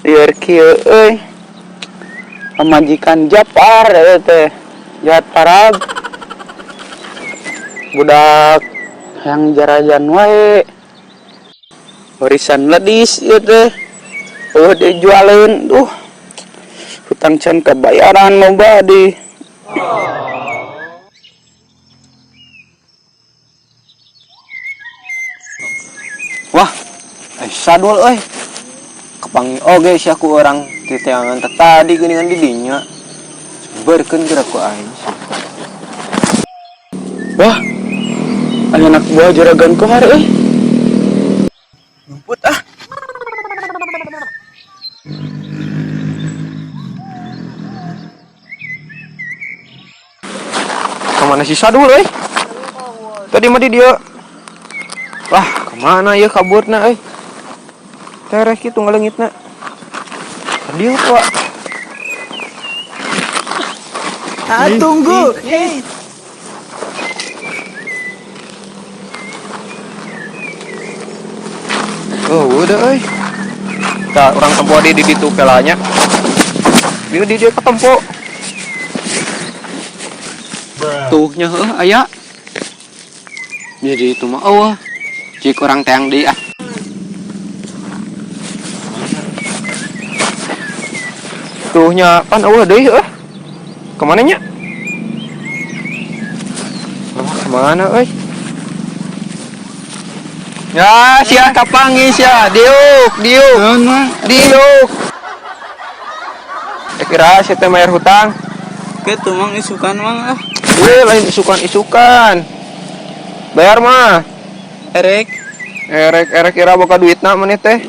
Lieur kieu euy. Pamajikan Japar eta teh. Jahat parag. Budak yang jarajan wae. Warisan ledis ieu teh. Eueuh dijualeun. Duh. Hutang can kabayaran loba di. Wah, Sadul euy. Kapanggih oge sia ku urang titeangan tadi geuningan di dinya. Sumberkeun geura ku aing. Wah. Aya anak buah juragan kohar euy. Nyumput ah. Kemana si Sadul euy? Tadi mah di dia. Wah, kemana ya kaburna euy? Tereh kitu ngaleungitna. Dieu Pak. Ah, tunggu. Hei. Oh, udah euy. Tah urang tempo di ditu pelanya. Dieu di dieu ketempo. Tuh nya heuh aya. Jadi itu mah eueuh. Cik urang teang deui ah. Tuh nya pan eueuh deui heuh. Kemana nya? Wah, kemana euy? Ya, sia kapanggih sia. Diuk, diuk. Naon mah? Diuk. Kira sia teh bayar hutang. Kitu mang isukan mang ah. Weh, lain isukan-isukan. Bayar mah. Erek. Erek, erek kira boga duitna maneh teh.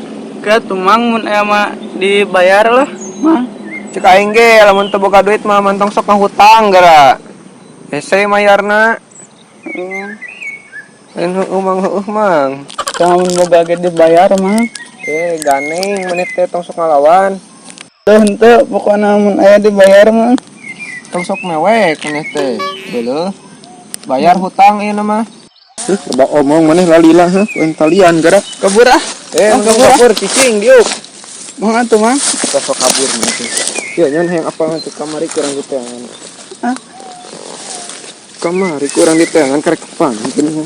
Kitu mang mun aya mah dibayar lah, mang. Cek aing ge lamun teu boga duit mah mantong sok ngahutang gara. Hese mayarna. Lain heueuh mang heueuh mang. Lamun boga ge dibayar mang. Ganeng maneh teh tong sok ngalawan. Teu henteu pokona mun aya dibayar mang. Tong sok mewek maneh teh. Beuleuh. Bayar hutang ieu mah. Heuh, loba omong maneh lalila heuh, talian gara. Kabur ah. Kabur, kabur cicing diuk. Mang atuh mang. Sok kabur maneh teh. Ya nyon hayang apa teh kamari kurang diteangan. Ah. Kamari kurang diteangan karek kapan geuning.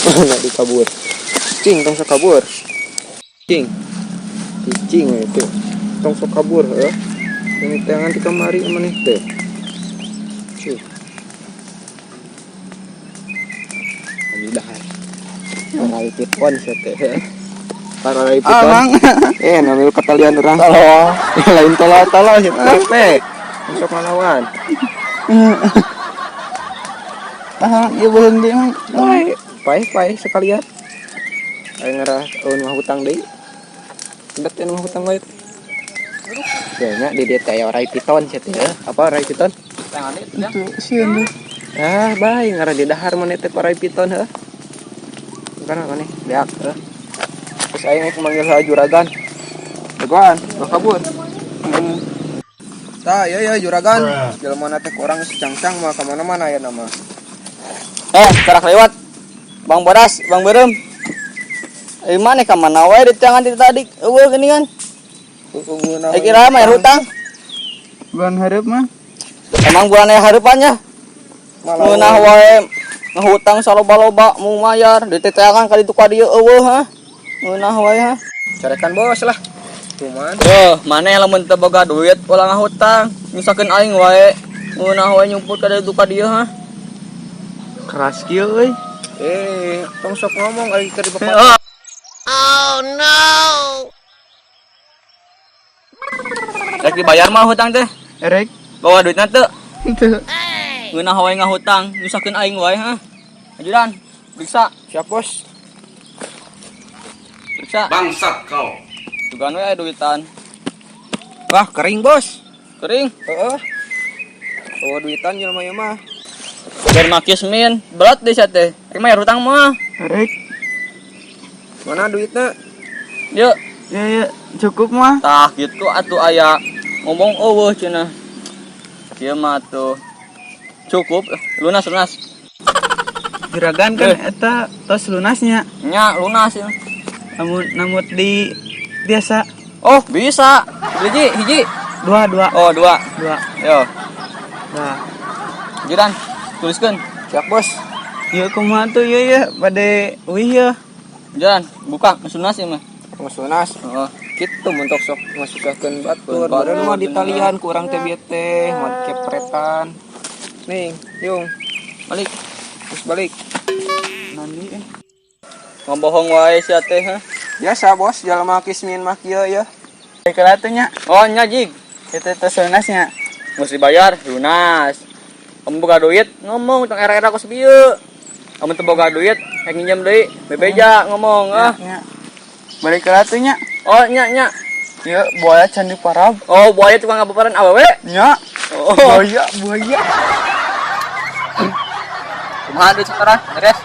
Mana dikabur. Cicing tong sok kabur. Cicing. Cicing we teh. Tong sok kabur heuh. Ini teangan di kamari maneh teh. Cih. Dahar. Parai piton sia teh. Parai piton. Ah, mang. Namanya ketalian urang. Tolong. Lain tolol-tolol sia teh. Masuk ngalawan. Ah, ieu beuheung deui mang. Pai, pai, pai sekalian. Aing ngarah eueun mah hutang deui. Endet eueun mah hutang wae. Kayaknya di dieu teh aya orai piton sia teh. Apa orai piton? Itu sieun tuh. Ah, bae ngarah di dahar maneh teh orai piton heuh. Karena maneh beak heuh. Terus aing rek manggil heula juragan. Jagoan, ulah kabur. Tah, iya ya juragan. Jelema na teh kurang secangcang mah ka mana-mana aya nama. Karak lewat. Bang Bodas, Bang Berem. Maneh ka mana wae diteangan ti tadi? Eueuh geuningan. Kira mah hutang. Bulan hareup mah. Emang bulan aya hareupannya? Ngeunah wae ngahutang saloba-loba mau mayar diteteangan ka ditu ka dieu eueuh ha. Ngeunah wae ha. Carekan bos lah. Cuman. Tuh, maneh lamun teu boga duit ulah ngahutang, nyusahkeun aing wae. Ngeunah wae nyumput ka ditu ka dieu ha. Keras kieu euy. Tong sok ngomong aing teh di bapak. Oh no. Rek dibayar mah hutang teh. Erek. Bawa duitna teu? Henteu. Ngeunah wae ngahutang, nyusahkeun aing wae ha. Ajudan, periksa. Siap, Bos. Periksa. Bangsat kau. Dugaan we aya duitan. Wah, kering, Bos. Kering? Heeh. Bawa duitan jelema ieu mah. Biar makis min, berat deh sia teh. Rek mayar hutang mah. Erek. Mana duitna? Yuk. Ya ya, cukup mah. Tah gitu atuh aya ngomong eueuh cenah. Kieu mah atuh. Cukup, lunas lunas. Juragan kan eta tos lunasnya. Nya lunas ya. Namun namut di biasa. Oh, bisa. Hiji, hiji. Dua, dua. Oh, dua. Dua. Yo. Nah. Jiran, tuliskeun. Siap, Bos. Ieu kumaha tuh ieu ya bade uih ya. Jiran, buka lunas ieu mah. Lunas. Heeh. Kitu mun tok sok ngasukakeun batur. Batur, Badan mah bener. ditalian ku urang teh bieu teh, mod kepretan. Nih, yung, Balik. terus balik. Nandi eh. Ngombohong wae sia teh, ha. Biasa, Bos, jalma kismin mah kieu ya. Balik lah tuh nya. Oh, nya jig. Itu tos lunasnya. Mesti bayar, lunas. Kamu boga duit, ngomong tong era-era kos bieu. Kamu teu boga duit, rek nginjem deui, bebeja ngomong ah. Nya. Balik lah tuh nya. Oh, nya nya. Ieu buaya candi parab. Oh, buaya tukang ngabaparan awewe. Nya. Oh. Buaya, buaya. Kumaha duit setoran? Beres.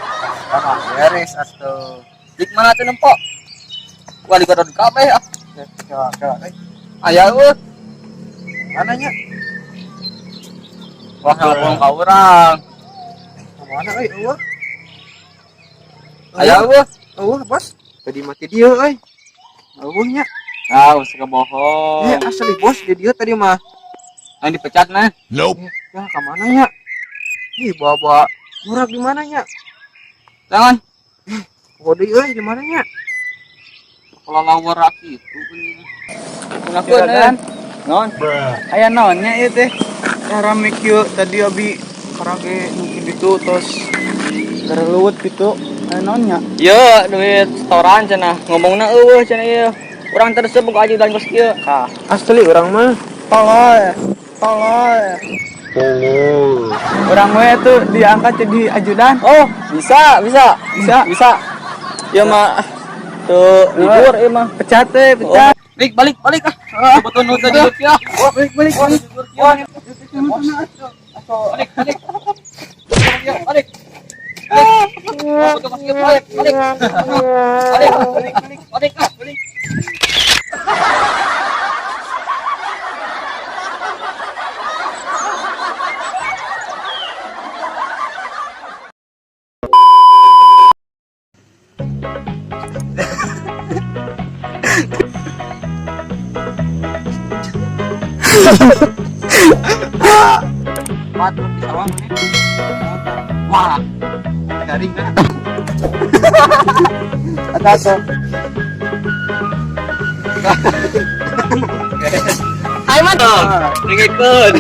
Beres atuh. Jig mana tuh nempo? Wah, digodod kabeh ah. Coba, coba. Aya eueuh. Mana nya? Wah, ngomong ka urang. Mana euy eueuh? Aya eueuh. Eueuh, Bos. Tadi mati dia euy. Eueuh nya. Ah, usah kebohong. Eh, asli Bos, di dia tadi mah. Yang dipecat mah. Nope. Ya, ka mana nya? Ih, bawa-bawa murag di mana nya? Jangan. Kode euy di mana nya? Kalau lawar itu bener. Juragan. Non. Aya naonnya ieu teh? Rame kieu tadi abi karage nu kitu tos gareluwut kitu. Aya naonnya? Yo, duit setoran cenah. Ngomongna eueuh cenah ieu. Urang terus boga ajudan kos kieu. Ah. Asli urang mah. Tolol. Tolol. Orang we tuh diangkat jadi ajudan. Oh, bisa, bisa. Bisa. Bisa. Ieu mah tuh libur ieu mah. Pecat teh, pecat. Balik, balik, balik ah. Betul nu tadi rupiah. Balik, balik, balik. Balik, balik. Balik. Balik. Balik, balik. Balik, balik, balik, ah, balik. Batur di sawah mana? Wah, garing kan? Atas. Hai man. Ngikut.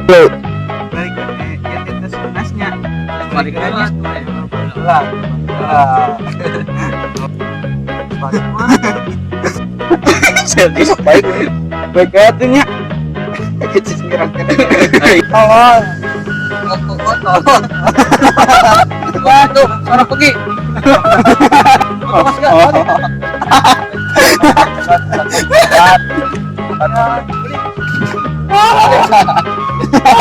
Balik ke ieu teh tos lunasnya. Balik lagi. Lah. Lah. Baik. Baik atuh nya. Tolol. Wah, tuh, suara pergi.